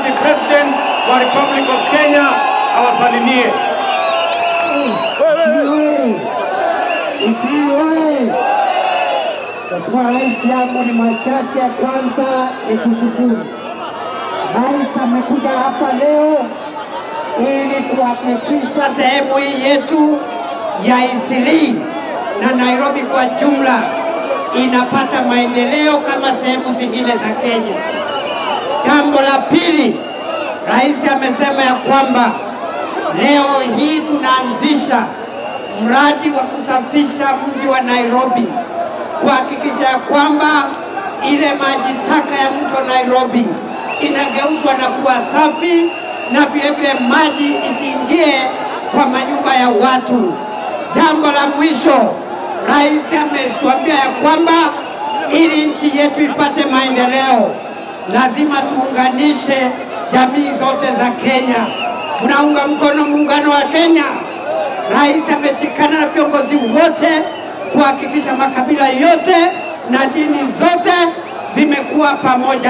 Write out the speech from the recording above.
Deputy President wa Republic of Kenya awasalimie. Mheshimiwa Rais, yangu ni machache. Kwanza ni kushukuru Rais amekuja hapa leo ili kuhakikisha sehemu hii yetu ya Eastleigh na Nairobi kwa jumla inapata maendeleo kama sehemu zingine za Kenya. Jambo la pili, Rais amesema ya kwamba leo hii tunaanzisha mradi wa kusafisha mji wa Nairobi, kuhakikisha ya kwamba ile maji taka ya mto Nairobi inageuzwa na kuwa safi, na vile vile maji isiingie kwa manyumba ya watu. Jambo la mwisho, Rais ametuambia ya kwamba ili nchi yetu ipate maendeleo lazima tuunganishe jamii zote za Kenya. Tunaunga mkono muungano wa Kenya. Rais ameshikana na viongozi wote kuhakikisha makabila yote na dini zote zimekuwa pamoja.